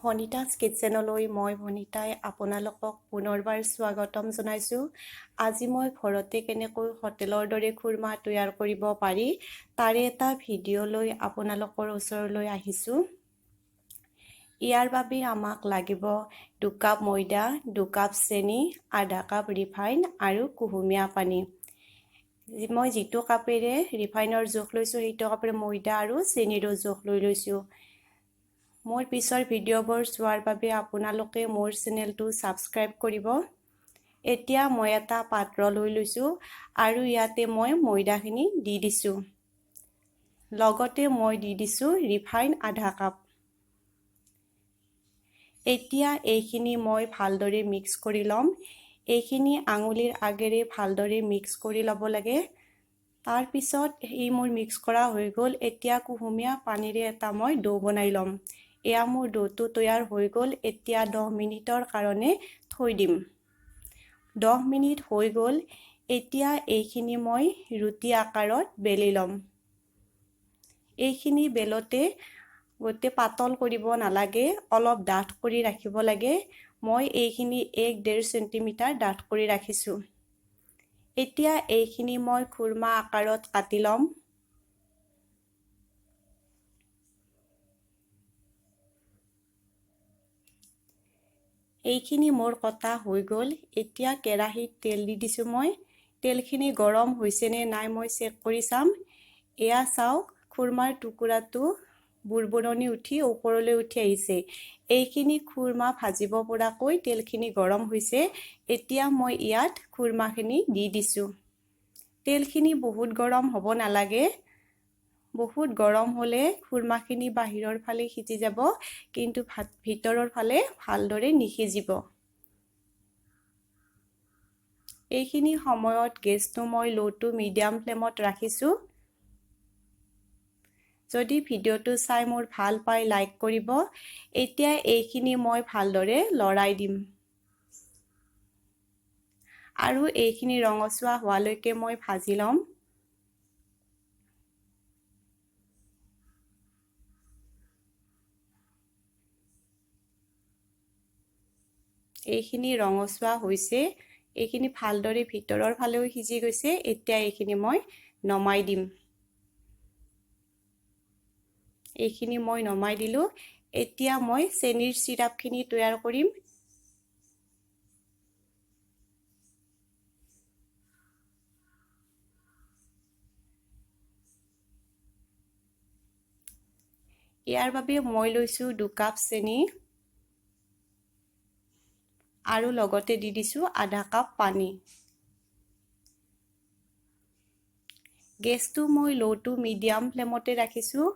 ভনিতাছ কিটচেনলৈ মই ভনিতাই আপোনালোকক পুনৰবাৰ স্বাগতম জনাইছোঁ। আজি মই ঘৰতে কেনেকৈ হোটেলৰ দৰে খুৰমা তৈয়াৰ কৰিব পাৰি তাৰে এটা ভিডিঅ' লৈ আপোনালোকৰ ওচৰলৈ আহিছোঁ। ইয়াৰ বাবে আমাক লাগিব 2 কাপ ময়দা, 2 কাপ চেনি, আধা কাপ ৰিফাইন আৰু কুহুমীয়া পানী। মই যিটো কাপেৰে ৰিফাইনৰ জোখ লৈছোঁ সেইটো কাপেৰে ময়দা আৰু চেনিৰো জোখ লৈ লৈছোঁ। মোৰ পিছৰ ভিডিঅ'বোৰ চোৱাৰ বাবে আপোনালোকে মোৰ চেনেলটো ছাবস্ক্ৰাইব কৰিব। এতিয়া মই এটা পাত্ৰ লৈ লৈছোঁ আৰু ইয়াতে মই ময়দাখিনি দি দিছোঁ, লগতে মই দি দিছোঁ ৰিফাইন আধা কাপ। এতিয়া এইখিনি মই ভালদৰে মিক্স কৰি ল'ম। এইখিনি আঙুলিৰ আগেৰে ভালদৰে মিক্স কৰি ল'ব লাগে। তাৰপিছত এই মোৰ মিক্স কৰা হৈ গ'ল। এতিয়া কুহুমীয়া পানীৰে এটা মই দৌ বনাই ল'ম। এয়া মোৰ দৌটো তৈয়াৰ হৈ গ'ল। এতিয়া 10 মিনিটৰ কাৰণে থৈ দিম। 10 মিনিট হৈ গ'ল। এতিয়া এইখিনি মই ৰুটি আকাৰত বেলি ল'ম। এইখিনি বেলোতে গোটেই পাতল কৰিব নালাগে, অলপ ডাঠ কৰি ৰাখিব লাগে। মই এইখিনি 1-1.5 চেণ্টিমিটাৰ ডাঠ কৰি ৰাখিছোঁ। এতিয়া এইখিনি মই খুৰমা আকাৰত কাটি ল'ম। এইখিনি মোৰ কটা হৈ গ'ল। এতিয়া কেৰাহীত তেল দি দিছোঁ মই। তেলখিনি গৰম হৈছেনে নাই মই চেক কৰি চাম। এয়া চাওক, খুৰমাৰ টুকুৰাটো বুৰবুৰণি উঠি ওপৰলৈ উঠি আহিছে। এইখিনি খুৰমা ভাজিব পৰাকৈ তেলখিনি গৰম হৈছে। এতিয়া মই ইয়াত খুৰমাখিনি দি দিছোঁ। তেলখিনি বহুত গৰম হ'ব নালাগে। বহুত গৰম হ'লে খুৰমাখিনি বাহিৰৰ ফালে সিজি যাব, কিন্তু ভিতৰৰ ফালে ভালদৰে নিসিজিব। এইখিনি সময়ত গেছটো মই ল' টু মিডিয়াম ফ্লেমত ৰাখিছোঁ। যদি ভিডিঅ'টো চাই মোৰ ভাল পায় লাইক কৰিব। এতিয়া এইখিনি মই ভালদৰে লৰাই দিম আৰু এইখিনি ৰঙচুৱা হোৱালৈকে মই ভাজি ল'ম। এইখিনি ৰঙচুৱা হৈছে, এইখিনি ভালদৰে ভিতৰৰ ফালেও সিজি গৈছে। এতিয়া এইখিনি মই নমাই দিম। এইখিনি মই নমাই দিলোঁ। এতিয়া মই চেনিৰ চিৰাপখিনি তৈয়াৰ কৰিম। ইয়াৰ বাবে মই লৈছোঁ 2 কাপ চেনি আৰু লগতে দি দিছোঁ আধা কাপ পানী। গেছটো মই ল' টু মিডিয়াম ফ্লেমতে ৰাখিছোঁ।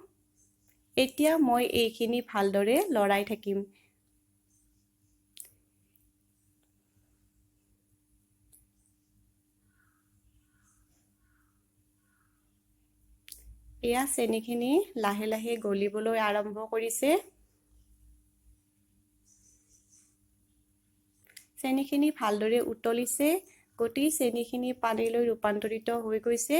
এতিয়া মই এইখিনি ভালদৰে লৰাই থাকিম। এয়া চেনিখিনি লাহে লাহে গলিবলৈ আৰম্ভ কৰিছে। চেনিখিনি ভালদৰে উতলিছে, গোটেই চেনিখিনি পানীলৈ ৰূপান্তৰিত হৈ গৈছে।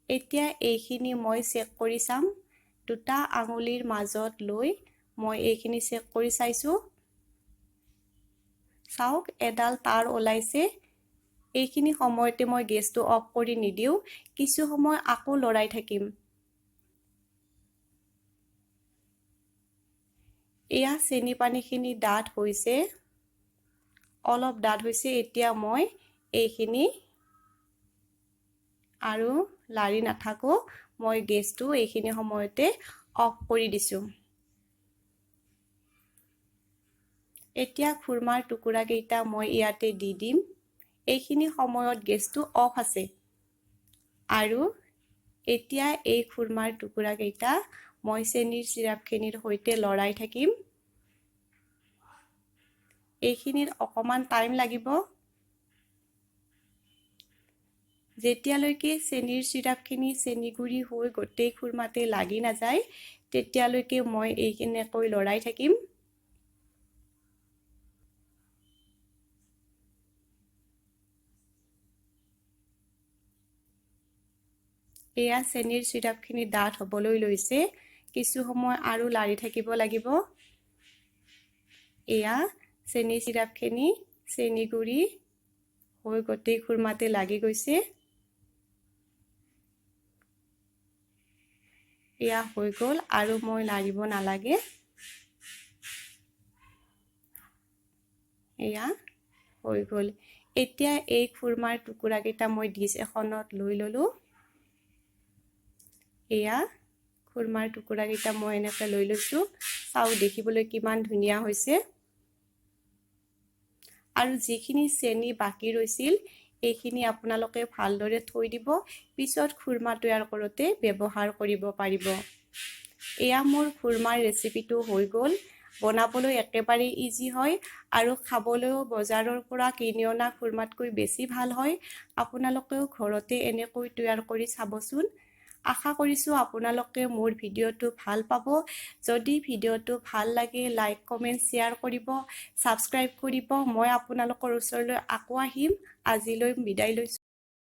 এতিয়া এইখিনি মই চেক কৰি চাম। দুটা আঙুলিৰ মাজত লৈ মই এইখিনি চেক কৰি চাইছোঁ। চাওক, এডাল তাঁৰ ওলাইছে। এইখিনি সময়তে মই গেছটো অফ কৰি নিদিওঁ, কিছু সময় আকৌ লৰাই থাকিম। এয়া চেনি পানীখিনি ডাঠ হৈছে, অলপ ডাঠ হৈছে। এতিয়া মই এইখিনি আৰু লাৰি নাথাকোঁ, মই গেছটো এইখিনি সময়তে অফ কৰি দিছোঁ। এতিয়া খুৰমাৰ টুকুৰাকেইটা মই ইয়াতে দি দিম। এইখিনি সময়ত গেছটো অফ আছে আৰু এতিয়া এই খুৰমাৰ টুকুৰাকেইটা মই চেনিৰ চিৰাপখিনিৰ সৈতে লৰাই থাকিম। এইখিনিত অকণমান টাইম লাগিব। যেতিয়ালৈকে চেনিৰ চিৰাপখিনি চেনিগুড়ি হৈ গোটেই খুৰমাতে লাগি নাযায় তেতিয়ালৈকে মই এইখিনিকৈ লৰাই থাকিম। এয়া চেনিৰ চিৰাপখিনি ডাঠ হ'বলৈ লৈছে। কিছু সময় আৰু লাৰি থাকিব লাগিব। এয়া চেনি চিৰাপখিনি চেনি গুড়ি হৈ গোটেই খুৰমাতে লাগি গৈছে। এয়া হৈ গ'ল, আৰু মই লাৰিব নালাগে। এয়া হৈ গ'ল। এতিয়া এই খুৰমাৰ টুকুৰাকেইটা মই ডিছ এখনত লৈ ল'লোঁ। এয়া খুৰমাৰ টুকুৰাকেইটা মই এনেকৈ লৈ লৈছোঁ। চাওঁ দেখিবলৈ কিমান ধুনীয়া হৈছে। আৰু যিখিনি চেনি বাকী ৰৈছিল এইখিনি আপোনালোকে ভালদৰে থৈ দিব, পিছত খুৰমা তৈয়াৰ কৰোঁতে ব্যৱহাৰ কৰিব পাৰিব। এয়া মোৰ খুৰমাৰ ৰেচিপিটো হৈ গ'ল। বনাবলৈ একেবাৰে ইজি হয় আৰু খাবলৈও বজাৰৰ পৰা কিনি অনা খুৰমাতকৈ বেছি ভাল হয়। আপোনালোকেও ঘৰতে এনেকৈ তৈয়াৰ কৰি চাবচোন। আশা কৰিছোঁ আপোনালোকে মোৰ ভিডিঅ'টো ভাল পাব। যদি ভিডিঅ'টো ভাল লাগে লাইক, কমেণ্ট, শ্বেয়াৰ কৰিব, ছাবস্ক্ৰাইব কৰিব। মই আপোনালোকৰ ওচৰলৈ আকৌ আহিম। আজিলৈ বিদায় লৈছোঁ।